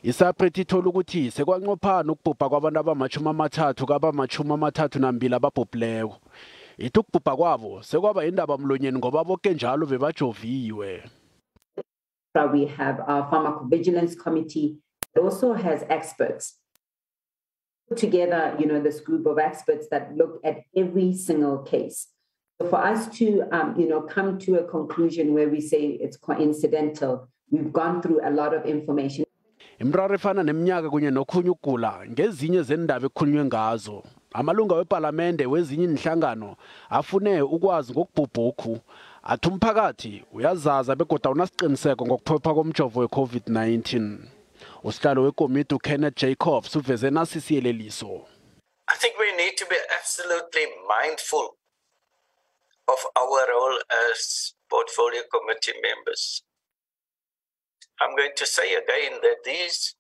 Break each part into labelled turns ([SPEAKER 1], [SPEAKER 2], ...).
[SPEAKER 1] ISAHPRA ithi ithola ukuthi sekwanqophana ukubhubha kwabantu abama-30 kabama-32 ababhubhileko. Ithi ukubhubha kwabo sekwaba indaba mlonyeni ngoba boke njalo bebajoviwe.
[SPEAKER 2] We have our pharmacovigilance committee that also has experts. Put together, this group of experts that look at every single case. So for us to, come to a conclusion where we say it's coincidental, we've gone through a lot of information.
[SPEAKER 1] Imiraro efana neminyaka kunye nokhunye ukugula ngezinye zendaba ekukhulunywe ngazo. Amalunga wepalamende wezinye inhlangano afune ukwazi ngokubhubhukhu. Athi umphakathi uyazaza begodu awunasiqiniseko ngokuphepha komjovo we-COVID-19. Usihlalo wekomiti uKenneth Jacobs uveze nasi isiyeleliso.
[SPEAKER 3] I think we need to be absolutely mindful of our role as portfolio committee members. I'm going to say again that these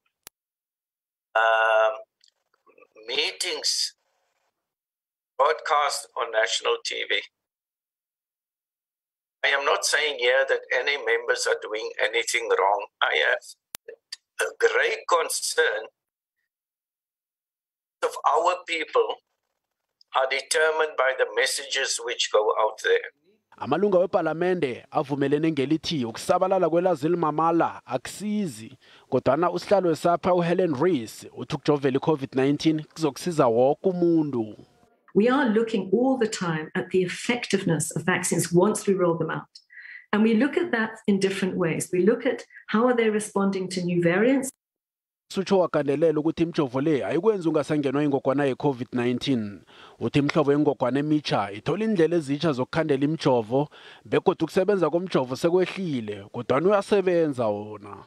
[SPEAKER 3] meetings broadcast on national TV. I am not saying here that any members are doing anything wrong. I have a great concern of our people are determined by the messages which go out there.
[SPEAKER 1] Amalunga wepalamende avumelene ngelithi ukusabalala kwelazi limamala akusizi, kodwana usihlalo weSAHPRA uHelen Rees uthi ukujovela iCOVID-19 kuzokusiza woke umuntu.
[SPEAKER 4] We are looking all the time at the effectiveness of vaccines once we roll them out. And we look at that in different ways. We look at how are they responding to new variants.
[SPEAKER 1] Sutsho wagandelela ukuthi imijovo le ayikwenzi ungasangenwa ingogwana ye-COVID-19. Uthi imihlobo yengogwana emitsha ithola indlela ezitsha zokukhandela imijovo begodu ukusebenza komjovo sekwehlile, kodwana uyasebenza wona.